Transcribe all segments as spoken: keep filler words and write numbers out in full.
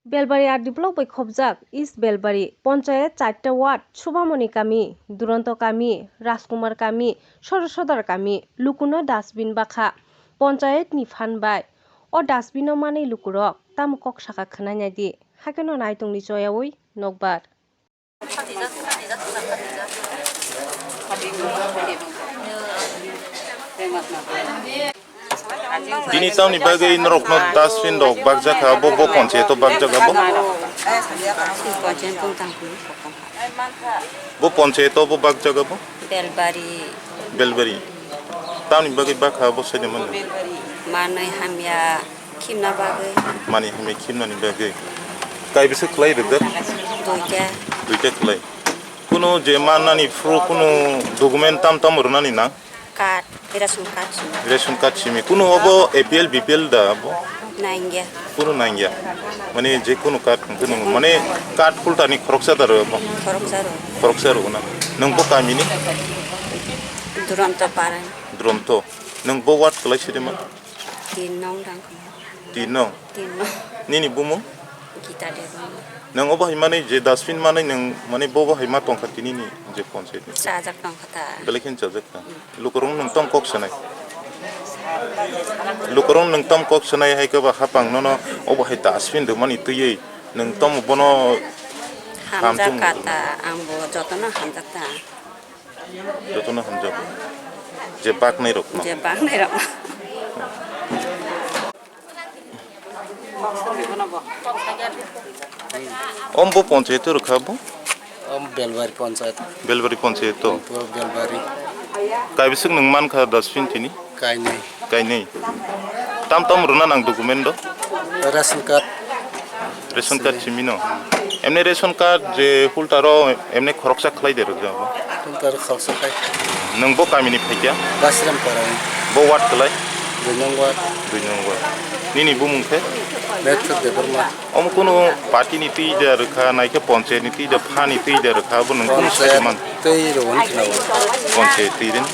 Belbari R D block bai khobjak East Belbari, ponchayat charta ward, Subamoni kami, Duronto kami, Rajkumar kami, Sorosodar kami, lukuno dustbin bakha. Ponchayat ni phan bai o dustbin o manwi lukurok tamo kok saka khwnai nai di, hakhe no nai tongdi choyaui nokbar. Bini tamni bagwi norokno dustbin rok bakjak kha, bo, bo ponchayato bakjak abo? Bo ponchayato bo bakjak abo? Belbari. Belbari. Tamni bagwi bakha abo saida mano? Manwi hamya. Khimna bagwi. Mani hwnwi khimnani bagwi. Kaibisa khlai rwjak? Duita. Duita khlai. Kunu je mannani phuru kunu document tam tam rwnani na? Card, ration card simi. Ration card simi. Kunu obo A P L, B P L da abo? Nangya. Kunu nangya. Mane je kunu card, kunu, mane card kultani khoroksa da rw abo? Khoroksa rw. Khoroksa rw na. Nwng bo kamini? Duronto Parani. Duronto. Nwng bo ward kwlai sirima? Tin nong dang. Tin nong? Tin nong. Nini bumung? Gita Debbarma. Nwng obo hai manwi je dustbin manwi nwng, mane, bo bo hai ma tongkha tinini je ponchayat ni? Chajak tongkha ta. Belai kheno chajak ta. Lukurok nwng tamo kok sanai? Lukurok nwng tamo kok sanai hai khe ba hapang nono obo hai dustbin rwmani twiwi nwng tamo bono hamjak hamjak kha ta, ang bo jotono hamjak ta. Jotono hamjago. Je baknai rokno. Je baknai rokno. Om bo ponchayat rwkha bo? Om Belbari ponchayat. Belbari ponchayat to? Puro Belbari. Kaibisik nwng mankha dustbin tini? Kainwi. Kainwi. Tam tam rwna nang document do? Ration card. Ration card simi no. Emne ration card je hultaro emne khoroksa khlai de rwjak bo? Hultaro khoroksa khai. Nwng bo kamini phaikya? Basram Parani. Bo ward kwlai? Dui nong ward. Dui nong ward. Nini bumung khe? Method Debbarma. Omo kunu party ni twi da rwkha, naikhe ponchayat ni twi da, phani twi da rwkha, abo nwng kunu sadi man? Twi rwgwng khna o. Ponchayat twi rin.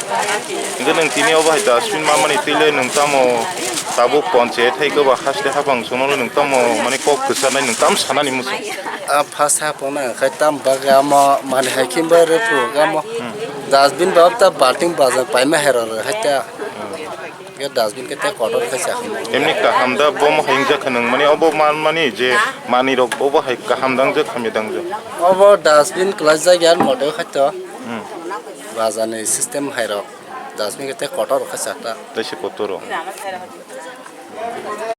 Hwnkhe nwng tini obo hai dustbin mamani twi le nwng tamo tabuk ponchayat hai khe ba haste hapang songno le nwng tamo mane kok kwcharnai nwng tam sanani muchung? A first hapang na khai tam bagwi amo mani hai khe ba rw phuru amo. Hmm. Dustbin ba ta balting bajak paima hai rw hai ta. Hmm. Khe dustbin khe tei kotor khe chakha. Emni kaham da bomo hai wngjakha nwng mani obo man mani je manwi rok obo hai kaham dangjak hamya dangjak. Obo dustbin kwlaijak ya mote khai to. Hmm. Bajar ni system hai rok dustbin khe tei kotor khe chakha. Tei se kotor o.